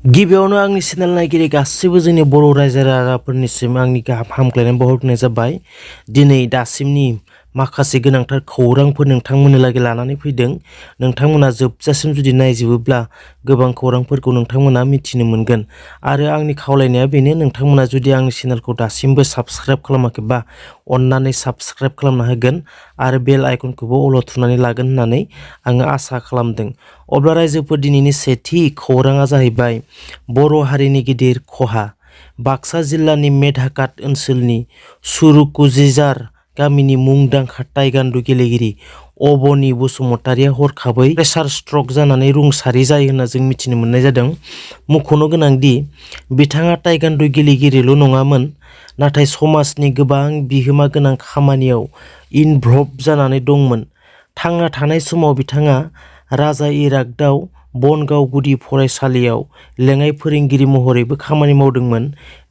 गिबियावनो आंनि चेनेल नायगिरि गासैबो जोंनि बर' रायजो राजाफोरनिसिम आंनि गाहाम हामग्लायनाय बावहरनाय जाबाय। दिनै दासिमनि माखासे गोनांथार खौरांफोर नोंथांमोननो लागै लानानै फैदों। नोंथांमोना जोबजासिम जुदि नायजोबोब्ला गोबां खौरांफोरखौ नोंथांमोना मिथिनो मोनगोन। आरो आंनि खावलायनाया बेनो, नोंथांमोना जुदि आंनि चेनेलखौ दासिमबो साबस्क्राइब खालामाखैबा अन्नानै साबस्क्राइब खालामना होगोन आरो बेल आइकनखौबो अल थुनानै लागोन होननानै आङो आसा खालामदों। अब्ला रायजोफोर, दिनैनि सेथि खौराङा जाहैबाय बर' हारिनि गिदिर खहा। बाक्सा जिल्लानि मेधाकाट ओनसोलनि सुरुकुजिजार गामिनि मुंदांखा ताइगान्डु गेलेगिरि अबनि बसुमतारिया हरखाबै प्रेसार स्ट्रक जानानै रुंसारि जायो होनना जों मिथिनो मोननाय जादों। मख'नो गोनांदि बिथाङा ताइगान्डु गेलेगिरिल' नङामोन, नाथाय समाजनि गोबां बिहोमा गोनां खामानियाव इनभल्भ जानानै दंमोन। थांना थानाय समाव बिथाङा राजा इरागदाव बनगाव गुदि फरायसालियाव लेङाइ फोरोंगिरि महरैबो खामानि मावदोंमोन।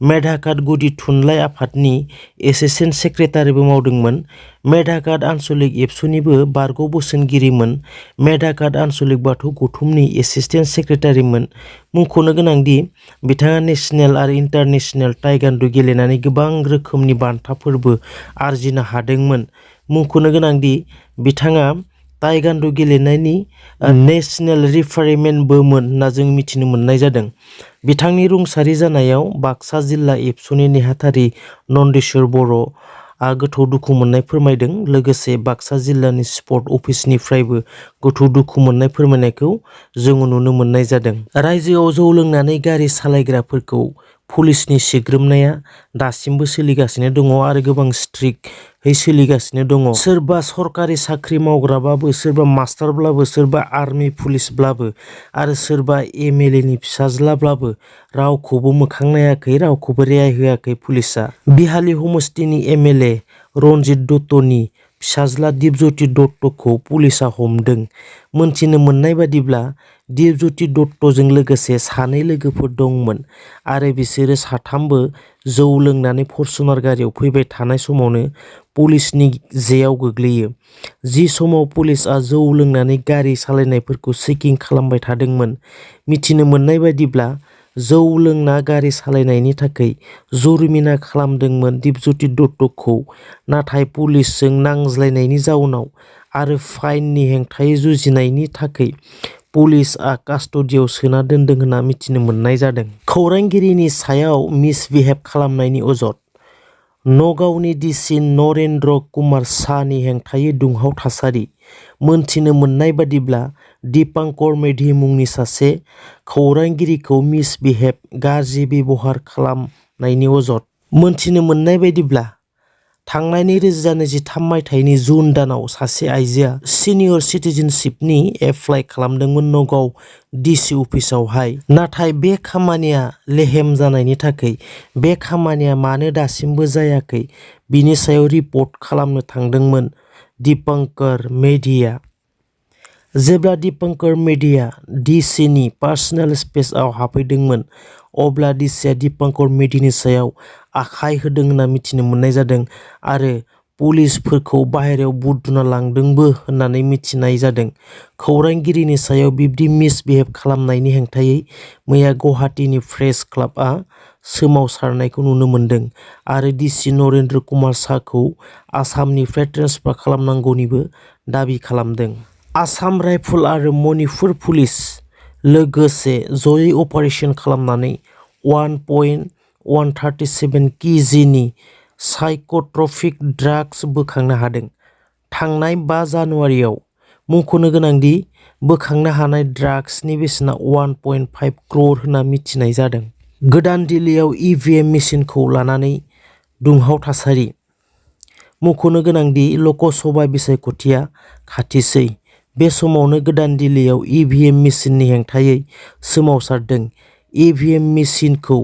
मेधाकाट गुदि थुनलाइ आफादनि एसिस्टेन्ट सेक्रेटारिबो मावदोंमोन। मेधाकाट आन्सलिक एबसुनिबो बारग' बोसोनगिरिमोन। मेधाकाट आन्सलिक बाथौ गौथुमनि एसिस्टेन्ट सेक्रेटारिमोन। मुंख'नो गोनांदि बिथाङा नेशनेल आरो इन्टारनेशनेल ताइगान्डु गेलेनानै गोबां रोखोमनि बान्थाफोरबो आरजिनो हादोंमोन। मुंख'नो गोनांदि बिथाङा ताइगान्डु गेलेनायनि नेशनेल रिफारिमेन्टबोमोन होनना जों मिथिनो मोननाय जादों। बिथांनि रुंसारि जानायाव बाक्सा जिल्ला एबसुनि नेहाथारि नन्देस्वर बर'आ गोथौ दुखु मोननाय फोरमायदों। लोगोसे बाक्सा जिल्लानि स्पर्ट अफिसनिफ्रायबो गोथौ दुखु मोननाय फोरमायनायखौ जोङो नुनो मोननाय जादों। रायजोआव जौ लोंनानै गारि सालायग्राफोरखौ पुलिसनि सिग्रोमनाया दासिमबो सोलिगासिनो दङ आरो गोबां स्ट्रिक्टयै सोलिगासिनो दङ। सोरबा सरकारि साख्रि मावग्राबाबो, सोरबा मास्टारब्लाबो, सोरबा आर्मि पुलिसब्लाबो आरो सोरबा MLA नि फिसाज्लाब्लाबो रावखौबो मोखां नायाखै, रावखौबो रेहाय होआखै पुलिसआ। बिहाली समस्तिनि MLA रनजित दत्तनि फिसाज्ला दिपज्योति दत्तखौ पुलिसआ हमदों। मोनथिनो मोननाय बादिब्ला दिपज्योति दत्तजों लोगोसे सानै लोगोफोर दंमोन आरो बिसोरो साथामबो जौ लोंनानै फर्चुनार गारियाव फैबाय थानाय समावनो पुलिसनि जेयाव गोग्लैयो। जि समाव पुलिसआ जौ लोंनानै गारि सालायनायफोरखौ चेकिं खालामबाय थादोंमोन। मिथिनो मोननाय बादिब्ला जौ लोंना गारि सालायनायनि थाखाय जुरिमाना खालामदोंमोन दिपज्योति दत्तखौ, नाथाय पुलिसजों नांज्लायनायनि जाउनाव आरो फाइननि हेंथायै जुजिनायनि थाखाय पुलिसआ कास्टडियाव सोना दोनदों होनना मिथिनो मोननाय जादों। खौरांगिरिनि सायाव मिसबिहेभ खालामनायनि अजद। नगावनि डिसि नरेन्द्र कुमार शाहनि हेंथायै दुंहाव थासारि। मोनथिनो मोननाय बादिब्ला दीपांकर मेधि मुंनि सासे खौरांगिरिखौ मिसबिहेभ गाज्रि बेबहार खालामनायनि अजद। मोनथिनो मोननाय बादिब्ला थांनाय 2023 मायथाइनि जुन दानाव सासे आइजोआ सिनियर सिटिजेनशिपनि एप्लाइ खालामदोंमोन नगाव डिसि अफिसावहाय। नाथाय बे खामानिया लेहेम जानायनि थाखाय बे खामानिया मानो दासिमबो जायाखै बिनि सायाव रिपर्ट खालामनो थांदोंमोन दीपांकर मेधिआ। जेब्ला दीपांकर मेधिआ डिसिनि पार्सनेल स्पेसआव हाबफैदोंमोन, अब्ला डिसिआ दीपांकर मेधिनि सायाव आखाइ होदों होनना मिथिनो मोननाय जादों आरो पुलिसफोरखौ बाहेरायाव बुद्रुना लांदोंबो होननानै मिथिनाय जादों। खौरांगिरिनि सायाव बिब्दि मिसबिहेभ खालामनायनि हेंथायै मैया गुवाहाटीनि प्रेस क्लाबआ सोमावसारनायखौ नुनो मोन्दों आरो डिसि नरेन्द्र कुमार शाहखौ आसामनिफ्राय ट्रेन्सफार खालामनांगौनिबो दाबि खालामदों। आसाम राइफल आरो मणिपुर पुलिस लोगोसे जयै अपारेसन खालामनानै 1.137 केजिनि साइक'ट्रपिक ड्राग्स बोखांनो हादों। थांनाय 5 जानुवारियाव मुंख'नो गोनांदि बोखांनो हानाय ड्राग्सनि बेसेना 1.5 क्र'र होनना मिथिनाय जादों। गोदान दिल्लीयाव EVM मेसिनखौ लानानै दुंहाव थासारि। मुंख'नो गोनांदि ल'कसभा बिसायख'थिया खाथिसै। बे समावनो गोदान दिल्लीयाव EVM मेसिननि हेंथायै सोमावसारदों। EVM मेसिनखौ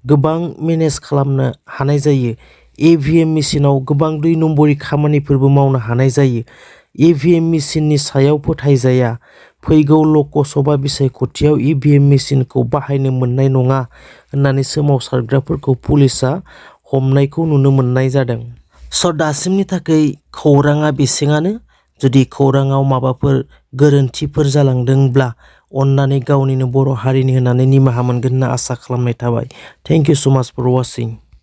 गोबां मेनेज खालामनो हानाय जायो। EVM मेसिनाव गोबां 2 नम्बरि खामानिफोरबो मावनो हानाय जायो। EVM मेसिननि सायाव फोथायजाया। फैगौ ल'कसभा बिसायख'थियाव EVM मेसिनखौ बाहायनो मोननाय नङा होननानै सोमावसारग्राफोरखौ पुलिसआ हमनायखौ नुनो मोननाय जादों। दासिमनि थाखाय खौराङा बेसेङानो। जुदि खौराङाव माबाफोर गोरोन्थिफोर जालांदोंब्ला अन्नानै गावनिनो बर' हारिनि होननानै निमाहा मोनगोन होनना आसा खालामनाय थाबाय। थेंक इउ सो माच फर वाचिं।